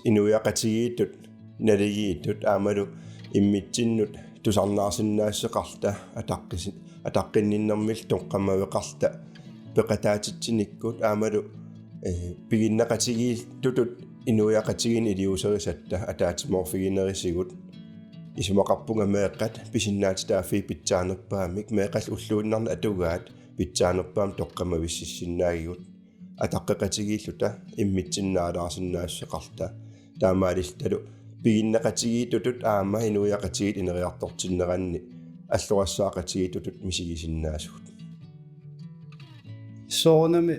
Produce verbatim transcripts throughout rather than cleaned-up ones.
Inuiaqatigiittut naligiittut aammalu immitsinnut tusarnaarsinnaassuseqarluta ataqqisi-, ataqqinninnermillu toqqammaveqarluta peqataatitsinikkut aammalu, eh, piginneqatigiittutut inuiaqatigiinni iliuuserisatta ataatsimoorfiginerisigut. Isumaqarpunga meeqqat pisinnaatitaaffii pitsaanerpaamik, meeqqat ulluinnarni atugaat pitsaanerpaamik toqqammavississinnaagivut. Ataqqeqatigiilluta immitsinnut naalaarsinnaassuseqarluta. Taamaalillutalu piginneqatigiittutut aamma inuiaqatigiit ineriartortinneranni alloriarsaaqatigiittutut misigisinnaasugut. Soorunami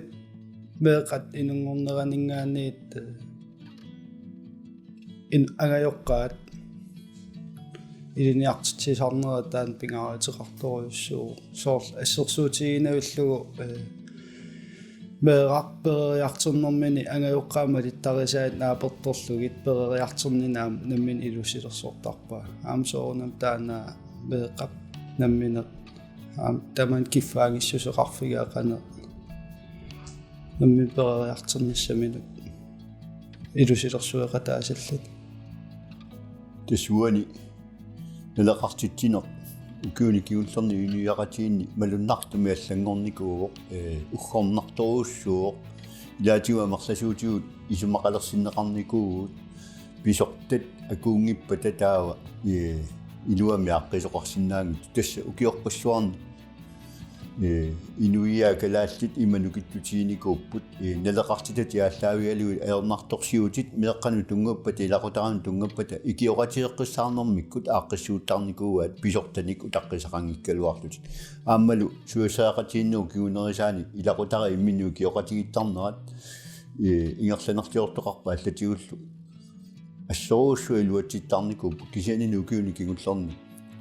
meeqqat inunngorneraninngaanniit, eh, in-, angajoqqaat ilinniartitsisarnerat taanna pingaaruteqartorujussuuvoq. Soorlu assersuutigiinnavillugu, eh, meeraq peroriartornermini angajoqqaat malittarisaat naapertorlugit peroriartornini aamma nammineq ilusilersortarpaa. Aamma soorunami taanna meeqqap nammineq aamma tamanna kiffaanngissuseqarfigaa qanoq nammineq peroriartornissaminut ilusilersueqataasalluta. Tassa uani naleqartitsineq ukiuni kingullerni inuiaqatigiinni malunnartumik allanngornikuuvoq, eh, uggornartorujussuuvoq, ilaatigut amerlasuutigut isumaqalersinneqarnikuuvugut, pisortat akuunngippata taava, eh, iluamik aaqqiisoqarsinnaanngitsut. Tassa ukioqqissuarni, eh, inuiaat kalaallit ima nukittutiginikuupput, eh, naleqartitatit aallaavigalugit ajornartorsiutit meeqqanut tunngappata, ilaqutariinnut tunngappata, ikioqatigeeqqissaarnermikkut aaqqissuuttarnikuuaat pisortanik utaqqisaqanngikkaluarlutik. Aammalu susassaqatigiinnerup kingunerisaanik ilaqutariit imminnut ikioqatigiittarnerat, eh, ingerlanerliortoqarpat allatigullu assorujussuaq iluatsittarnikuupput, kisiannili ukiuni kingullerni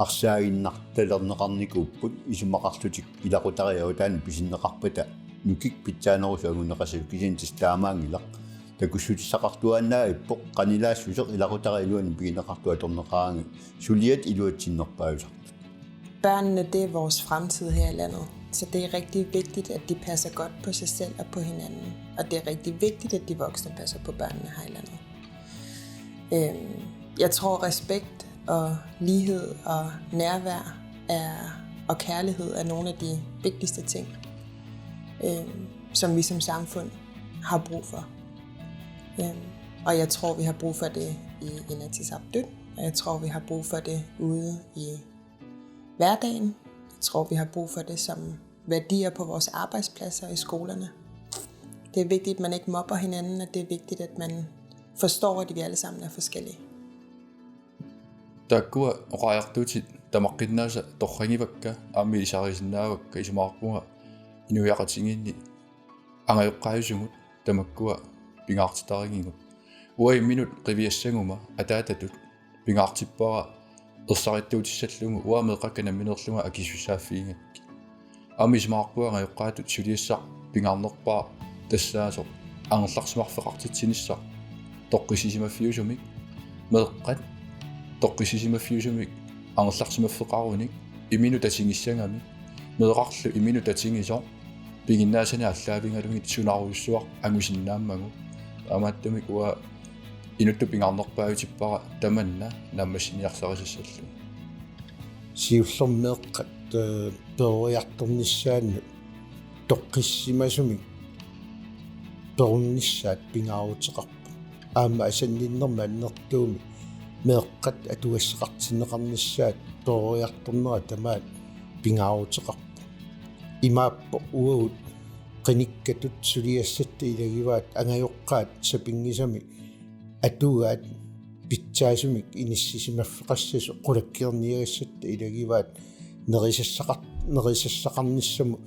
arsaaginnartalerneqarnikuupput isumaqarlutik ilaqutariit avataani pisinneqarpata nukik pitsaanerusut anguneqassasut, kisianni tassa taamaanngilaq. Takussutissaqartuaannavippoq qanilaassuseq ilaqutariit iluanni pigineqartut atorneqaraangat suliat iluatsinnerpaajusartut. Børnene, det er vores fremtid her i landet, så det er rigtig vigtigt, at de passer godt på sig selv og på hinanden. Og det er rigtig vigtigt, at de voksne passer på børnene her i landet. Øhm, jeg tror, respekt og lighed og nærvær er, og kærlighed er nogle af de vigtigste ting, øhm, som vi som samfund har brug for. Øhm, og jeg tror, vi har brug for det i Inatsisartut, og jeg tror, vi har brug for det ude i hverdagen. Jeg tror, vi har brug for det som værdier på vores arbejdspladser og i skolerne. Det er vigtigt, at man ikke mobber hinanden, og det er vigtigt, at man forstår, at vi alle sammen er forskellige. Taakkua oqariartuutit tamaqqinnaasa torragivakka, aamma ilisarisinnaavakka, isumaqarpunga inuiaqatigiinni angajoqqaajusugut tamakkua pingaartitarigigut. Uanga imminut qiviassaguma ataatatut pingaartippara ersarittuutissallugu uanga meeqqakka nammineerlunga akisussaaffigigakkit. Aamma isumaqarpunga angajoqqaatut suliassaq pingaarnerpaaq tassaasoq angerlarsimaffeqartitsinissaq toqqissisimaffiusumik, meeqqat toqqissisimaffiusumik angerlarsimaffeqarunik imminut tatigissagami, meerarlu imminut tatigisoq piginnaasanik aallaavigalugit sunarujussuaq angusinnaammagu. Taamaattumik uanga inuttut pingaarnerpaajutippara tamanna naammassiniarsarisassallugu. Siullermik meeqqat, eh, peroriartornissaannut toqqissisimasumik perornissaat pingaaruteqarpoq. Aamma asanninnermik annertuumik meeqqat atugassaqartinneqarnissaat peroriartornera tamaat pingaaruteqarpoq. Imaappoq uagut qinikkatut suliassatta ilagivaat angajoqqaat sapinngisamik atugaat pitsaasumik inissisimaffeqassasut qulakkeerniagassatta ilagivaat nerisassaqar-, nerisassaqarnissamut,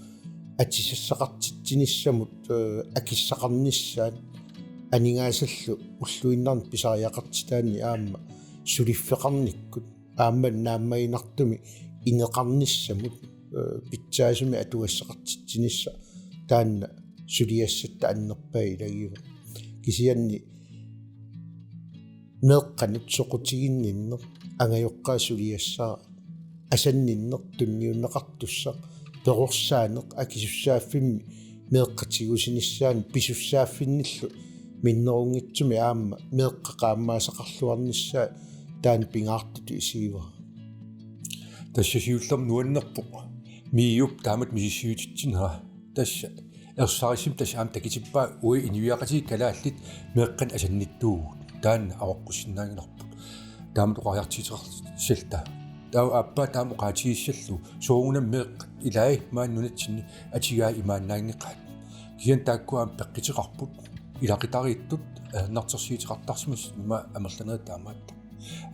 atisassaqartitsinissamut, eh, akissaqarnissaat aningaasallu ulluinnarni pisariaqartitaanni aamma suliffeqarnikkut aamma naammaginartumik ineqarnissamut, eh, pitsaasumik atugassaqartitsinissaq taanna suliassatta annerpaat ilagivaat. Kisianni meeqqanut soqutiginninneq angajoqqaat suliassaat asanninneq tunniunneqartussaq, perorsaaneq akisussaaffimmi meeqqat tigusinissaannut pisussaaffinnillu minnerunngitsumik aamma meeqqat qaammaasaqarluarnissaat taanna pingaartutut isigivara. Tassa siullermik nuannerpoq MIO-p taamatut misissuititsinera. Tassa ersarissumik tassa aamma takutippaa uagut inuiaqatigiit kalaallit meeqqanik asannittuuvugut. Taanna avaqqussinnaanngilarput. Taamatut oqariartuuteqarsimalluta. Taava aappaa taama oqaatigissallugu soorunami meeqqat ilaat maani nunatsinni atugaat imaannaanngeqaat. Kisianni taakku aamma peqquteqarput ilaqutariittut ajornartorsiuteqartarsimasut ima amerlanerit taamaattut.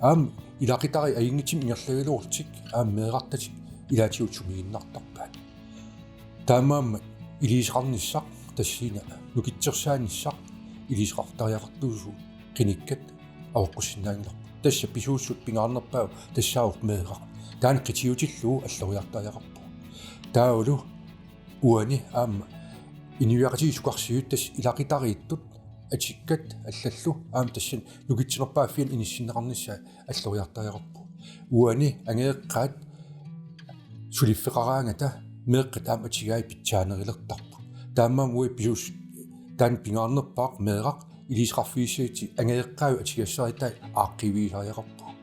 Aamma ilaqutariit ajunngitsumik ingerlagilerutsigit aamma meerartatik ilaatigut sumiginnartarpaat. Taamaammat iliuuseqarnissaq tassani nukittorsaanissaq iliuuseqartariaqartuusugut qinikkat avaqqussinnaanngilarput. Tassa pisuussutut pingaarnerpaaq tassaavoq meeraq. Taanna qitiutillugu alloriartariaqarpugut. Taavalu uani aamma inuiaqatigiit sukarsuit tassa ilaqutariittut atukkat allallu aamma tassani nukittunerpaaffiani inissinneqarnissaat alloriartariaqarpugut. Uani angajoqqaat suliffeqaraangata meeqqat aamma atugaat pitsaanerulertarput. Taamaammat uagut pisuussutut taanna pingaarnerpaaq meeraq iliuuseqarfigissagutsigu angajoqqaavi atugassaritai aaqqiivigisariaqarpugut.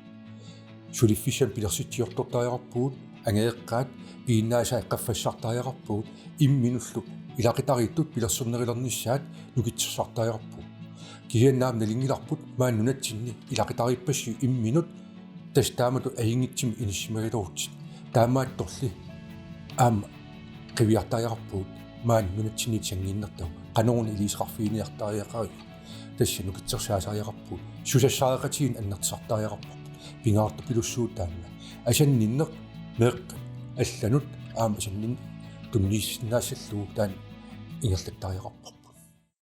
Suliffissamik pilersitsiortortariaqarpugut, angajoqqaat piginnaasai qaffassartariaqarpagut, imminullu ilaqutariittut pilersornerulernissaat nukittorsartariaqarpugut. Kisianni aamma nalunngilarput maani nunatsinni ilaqutariippassuit imminut tassa taamatut ajunngitsumik inissisimagaluarutsigit. Taamaattorli aamma qiviartariaqarpugut maani nunatsinniit sanngiinnertagut qanoruna iliuuseqarfiginiartariaqarigut. Tassa nukittorsaasariaqarpugut. Susassaqatigiinneq annertusartariaqarparput. Pingaartorpilussuuvoq taanna. Asanninneq meeqqat allanut aamma asanninneq tunniussinnaassallugu taanna ingerlattariaqarparput.